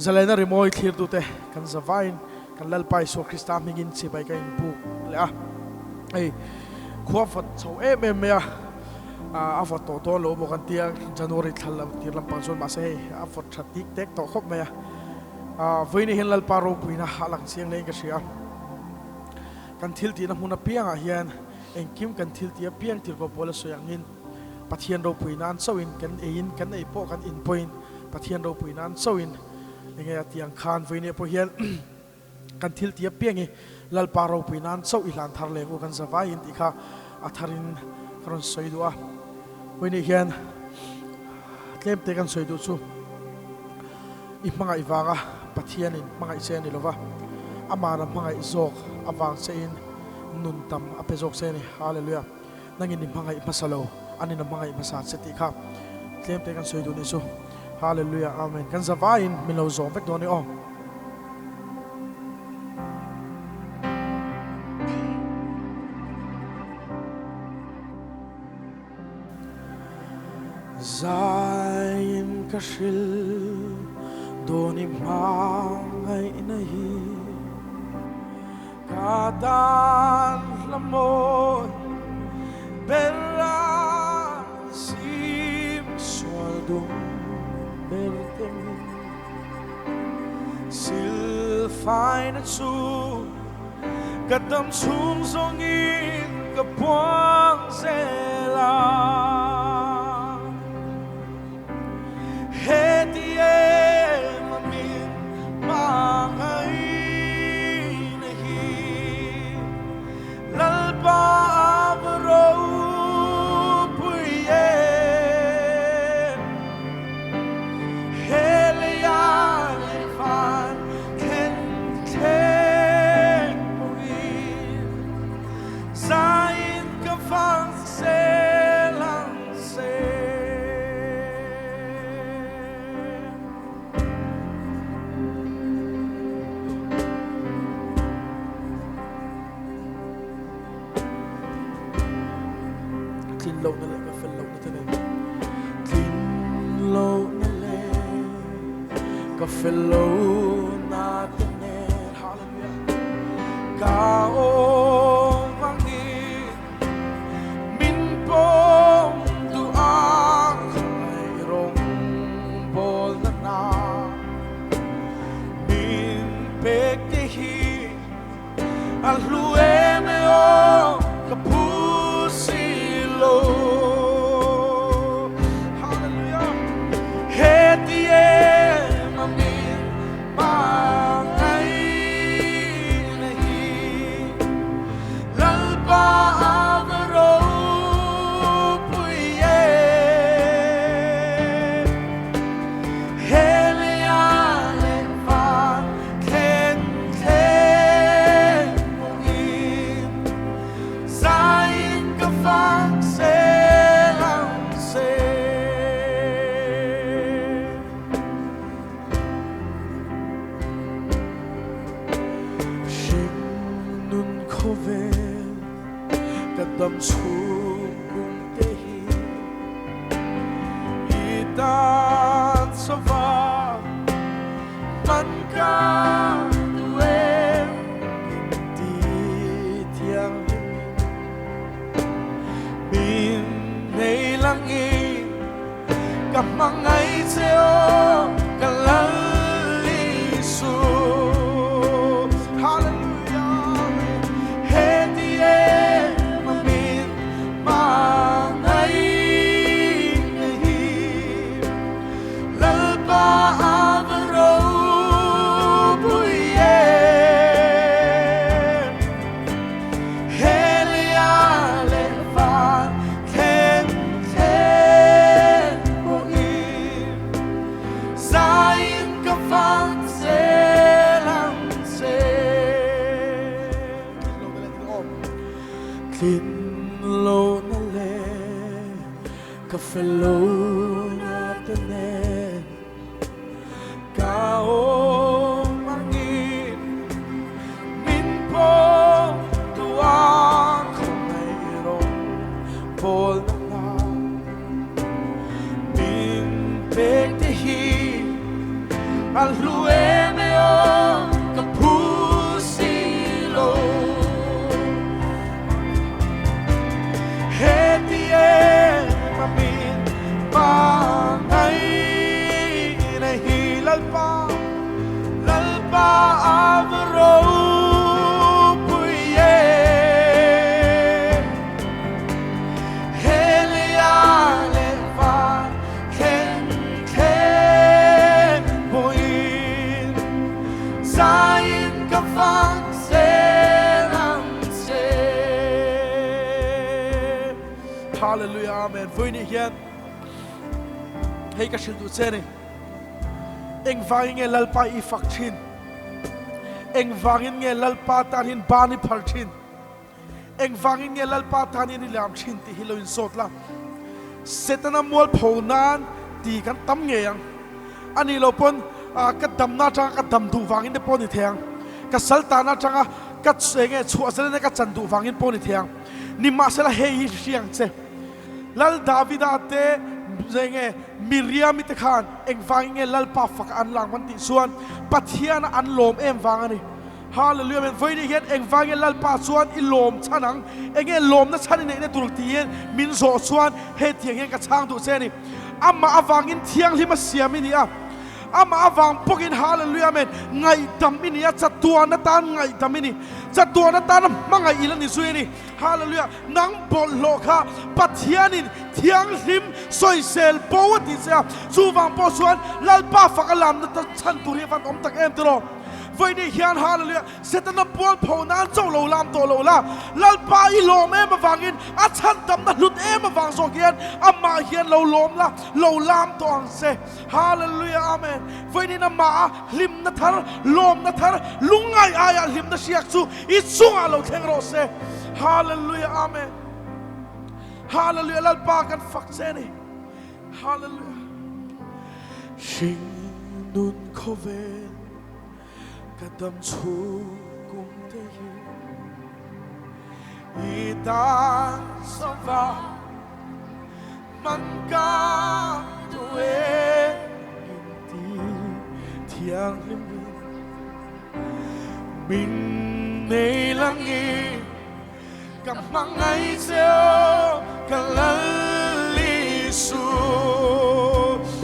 Zalena rimawi thlirtute kan zavaiin kan Lalpa Isua Krista hmingin chibai ka inbuk leh a. Hei khua vawt chho em em mai a, a vawt tawh dawn lo maw kan tia January thla lam tir lampang chuan mahse hei a vawt tha tik tek tawh khawp mai a. Vawiin hian Lalpa ropuina a lang chiang hlein ka hria. Kan thil tihna hmun apiangah hian engkim kan thil tih apiang tirhkoh pawl a sawi angin Pathian ropui nan chauhin kan eiin kan ei pawh kan in pawhin Pathian ropui nan chauhin enge a tih ang khan vawiin pawh hian kan thil tih apiang hi Lalpa ropui nan chauh i hlan thar leng u kan zavaiin tih kha a tharin ka rawn sawi duh a. Vawiin hian tlem te kan sawi duh chu i hmangaih vanga Pathianin hmangaih che a ni lova, amah ram hmangaih zawk avang chein nun tam a pe zawk che a ni. Hallelujah. Nangin i hmangaih hmasa lo, anin a hmangaih hmasa che tih kha tlem te kan sawi duh nih chu. Hallelujah Amen. Kan zavaiin min lo zawm vek dawn i aw. Zaiin ka hril dawn i hmangaihna hi. Ka tan hla mawi ber a sim sual dum ber tengin silfaina chu ka dam chhung zawngin ka puang zel a. Heti em a min hmangaihna hi Lalpa a va ropui em. He leia leh van thlen thleng pawhin zaiin ka vang zel ang. Tlin lohna leh ka fel lohna te nen Tlin lohna leh ka fel lohna te nen Hallelujah Ka awm angin Min pawm duh a khawngaih rawngbawlna hna min pek te hi a hlu em e aw ka phu si lo. Hallelujah. Heti em a min hmangaihna hi Lalpa a va ropui em. He leia leh van thlen thleng pawhin zaiin ka fak zel ang che. Hringnun khawvel ka dam chhung kum te hi i tan chauva hman ka duh em ti thianghlim min nei langin Ka hmangaih che aw ka Lal Isu. Hallelujah. Heti em a min hmangaih hi Lalpa a va ropui em. He leia leh van Thlen thlen pawhin zaiin ka fak zel ang che. Tlin lohna leh ka fel lohna te nen Ka awm angin min pawm duh a, khawngaih rawng bawlna hla min pek te hi a hlu e. Lalpa Lalpa a va ropui e Helia leh van thleng thleng pawhin zaiin ka fak zel ang che. Hallelujah Amen. Vawiin hian hei ka hrilh duh che ni. Engvangin nge Lalpa i fak thin? Engvangin nge Lalpa tan hian ban i phar thin? Engvangin nge Lalpa tan hian i lam thin tih hi lo insawt la. Setana mualpho nan ti kan tam ngei ang. A nih loh pawn ka damna atanga ka dam duh vangin te pawh a ni thei ang. Ka sal tan atanga ka enge chhuah zelena ka chan duh vangin pawh a ni thei ang. Nimahsela hei hi hri ang che. Lal Davida te enge Miriami te khan engvangin nge Lalpa faka an lang an tih chuan Pathiana an lawm em vang a ni. Hallelujah Amen. Vawiin hian engvangin Lalpa chuan i lawm chhan ang? Enge lawmna chhan i neihna tur tiin min zawh chuan hetiang hian ka chhang duh che a ni. Amah avangin thianghlim a siam i ni a, amah avang bawkin Hallelujah Amen ngaihdam i ni a, chatuan atan ngaihdam i ni, chatuan atana hmangaih i la ni zui a ni. Hallelujah Nang bawlhhlawh kha Pathianin thianghlim sawisel bo a tih che a, chuvang pawh chuan Lalpa fak a lamna chhan tur hi a van awm tak em tiraw? Vawiin hian Hallelujah Setana pual pho nan chauh lo lam tawh lo la, Lalpa i lawm em avangin a chhan tamna hlut em avang zawk hian amah hian lo lawm la, lo lam tawh ang che. Hallelujah Amen. Vawiin amah a hlimna thar, lawmna thar, lungngai aia hlimna hriak chu i chungah lo thleng rawh se. Hallelujah Amen. Hallelujah Lalpa kan fak che a ni. Hallelujah. Hring nun khawvel ka dam chhung kum te hi i tan sava man ka duh e min ti thianghlim in min nei langin Ka hmangaih che aw ka Lal Isu.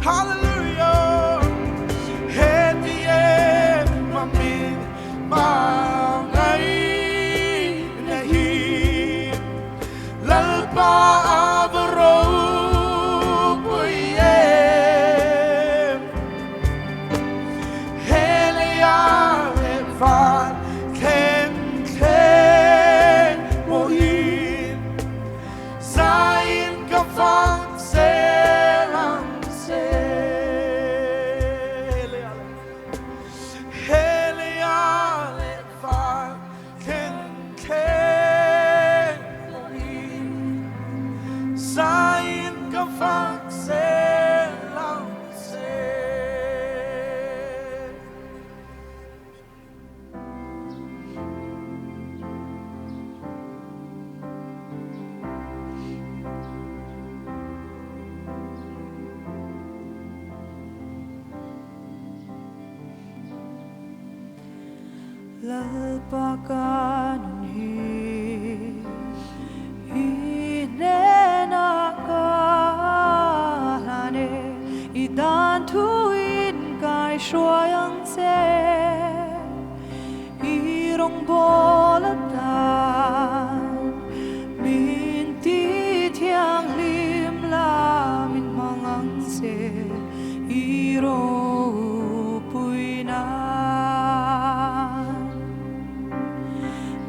Hallelujah Heti em ma min hmangaih na hi Lalpa a va ropui em He leia leh van thleng thleng pawhin zaiin ka fak zel ang che. He leia leh van thleng thleng pawhin zaiin ka fak zel ang che. Lalpa ka nun hi i hnenah ka hlan e, i dan thuin kai hruai ang che, i rawngbâwl atan min ti thianghlim la min hmang ang che, i ropui nan.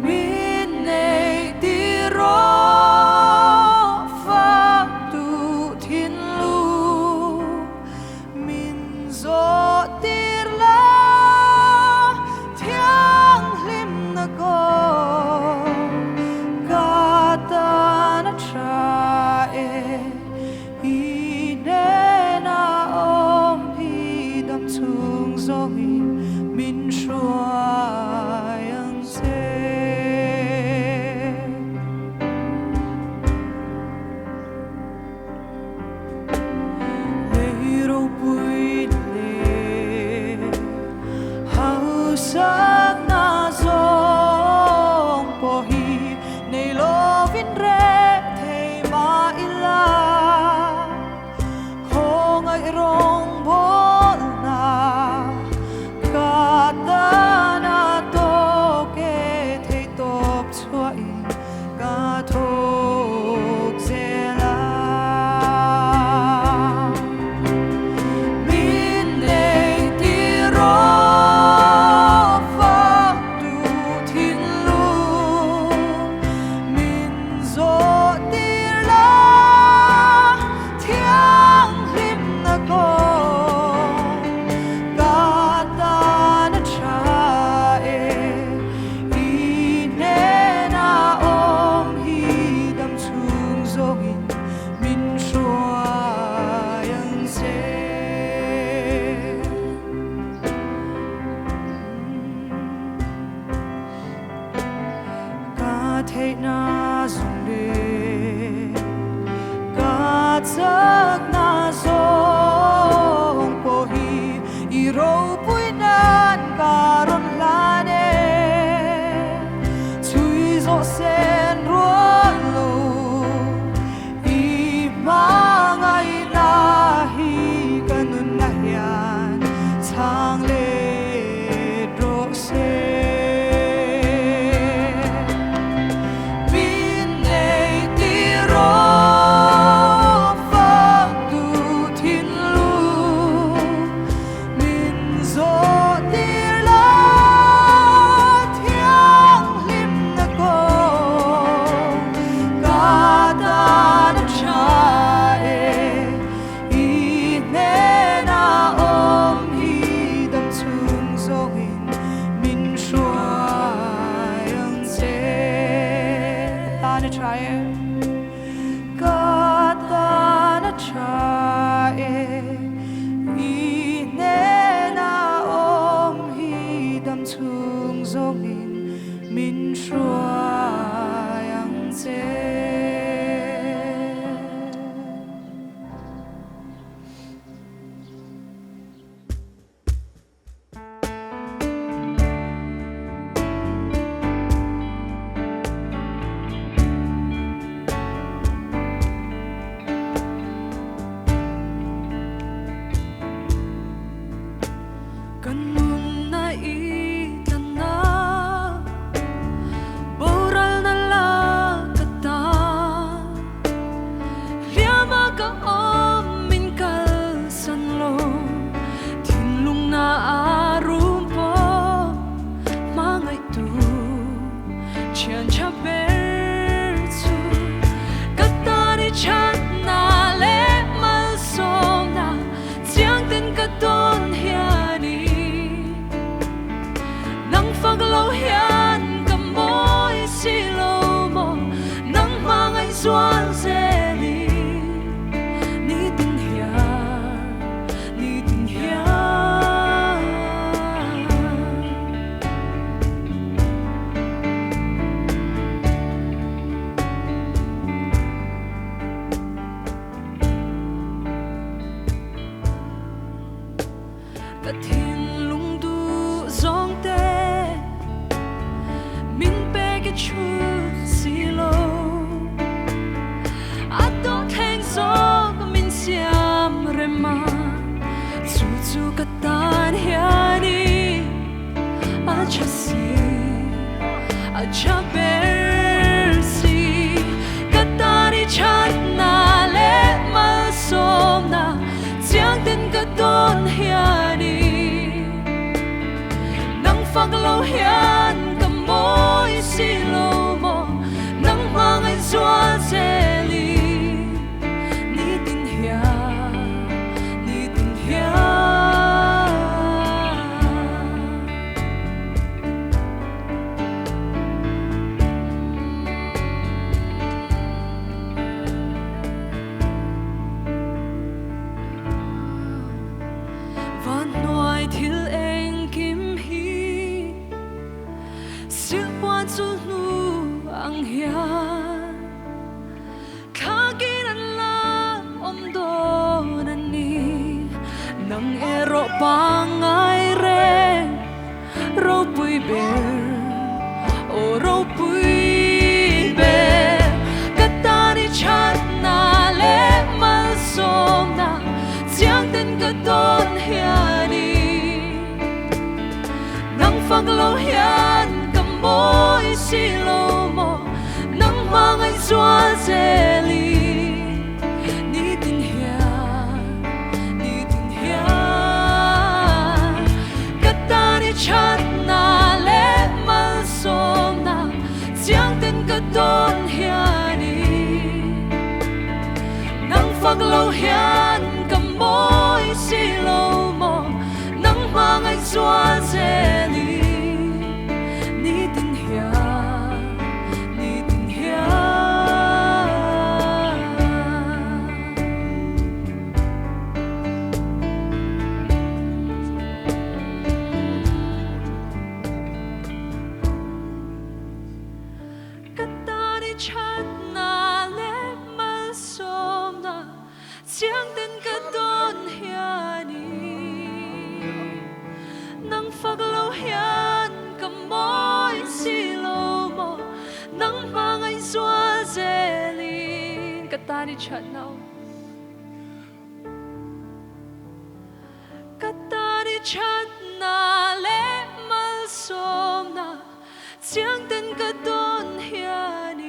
Min nei ti rawh fak duh thinlung min zawh tir la thianghlimna kawng ka tan a tha e i hnenah awm hi dam chhung zawngin min hruai ang che. Lei ropui leh hausakna zawng pawh hi nei lovin reh thei mah ila, khawngaih rawngbawlna. I ropui nan ka rawn hlan e. Chhui zawh sen rual lo i hmangaihna hi ka nunna hian chhang let rawh se. Min nei tir rawh fak tu thinlung min zawh tir la thianghlimna kawng ka tan a tha e i hnena awm hi dam chhung zawngin min hruai ang che. Ka tan a tha e. Ka tan a tha e i hnena awm hi dam chhung zawngin min hruai ang che. Kan nunna i tlanna boralna la ka ta hliama ka awm min kalsan lo thinlungna a rum pawh hmangaihtu thian tha ber chu ka tan i thatna leh malsawmna chiang ten ka tawn hiani nang fak lo hian ka mawi si lo maw nang hmangaih zual zeli nitin hian nitin hian. Ka thinlung duh zawng te min pek i chhut si lo a dawh thleng zawk min siam rem a chu chu ka tan hian i a tha si a tha ber si ka tan i thatna leh malsawmna chiang ten ka tawn hiani nang fak lo hian ka mawi si lo maw nang hmangaih zual zeli nitin hian nitin hian. Van hnuai thil engkim hi silhpuan chulhnu ang hian thlakin an la awm dawn a ni. Nang erawh pangngai reng ropui ber aw ropui ber ka tan i thatna leh malsawmna chiang ten ka tawn hiani nang fak lo hian ka mawi si lo maw nang hmangaih zual zeli nitin hian nitin hian ka tan i thatna leh malsawmna chiang ten ka tawn hiani nang fak lo hian ka mawi si lo maw nang hmangaih zual zeli nitin hian nitin hian. Ka tan i thatna leh malsawmna chiang ten ka tawn hiani. hian i thatna awm. Ka tan i thatna leh malsawmna chiang ten ka dawn hian i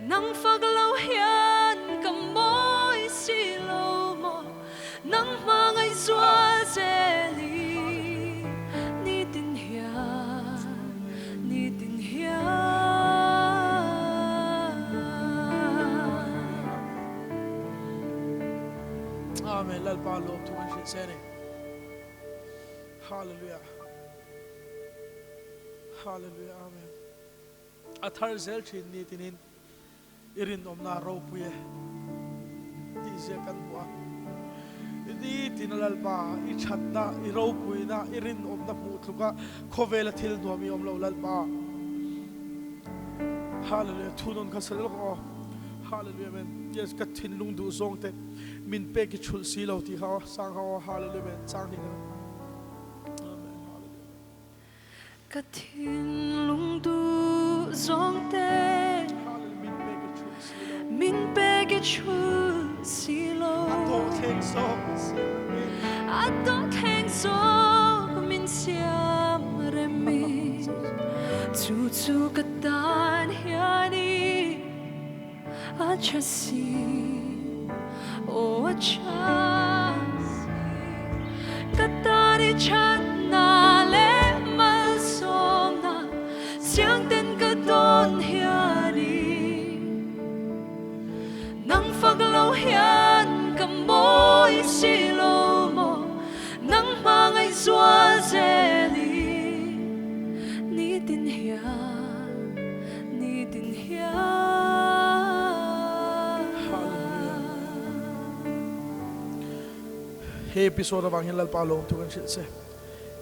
nang fak lo hian ka mawi si lo maw nang hmangaih zual zel i nitin hian nitin hian. Amen Lalpa lawm thu kan hrilh se ni. Hallelujah. Hallelujah. Amen. A thar zel thin ni tinin i rinawmna ropui e tih zia kan hmu a. Ni tin a Lalpa i thatna, i ropuina, i rinawmna hmuh tluka khawvela thil nuam i awm lo Lalpa. Hallelujah. Thu nawn kha sal lawk aw. Hallelujah. Amen. Yes, ka thinlung duh zawng te min pek i thulh si lo tih kha aw. Sang kha aw. Hallelujah. Amen. Chang hi ka. Amen. Hallelujah. Ka thinlung duh zawng te min pek i thulh si lo. A tawh thleng zawk min siam rem i. A tawh thleng zawk min siam rem i. Chu chu ka tan hian i a tha si, aw a tha si. Ka tan i thatna leh malsawmna chiang ten ka dawn hian i nang fak lo hian ka mawi si lo maw nang hmangaih zual zel i nitin hian nitin hian. Hallelujah. He episode avang hian Lalpa lawm thu kan hrilh che.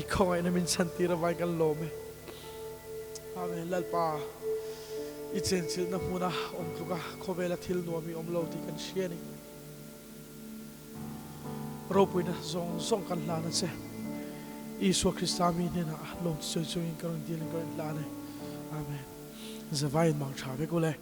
I khawngaihna min chhantir avangin kan lawm e. Amen. Lalpa i chenchilhna hmuna awm tluka khawvela thil nuam i awm lo tih kan hria a ni. Ropuina zawng zawng kan hlan a che. Isua Krista mi hnenah lawm sawi chungin ka rawn dilin ka rawn hlan e. Amen. Zavaiin mang tha vek u le.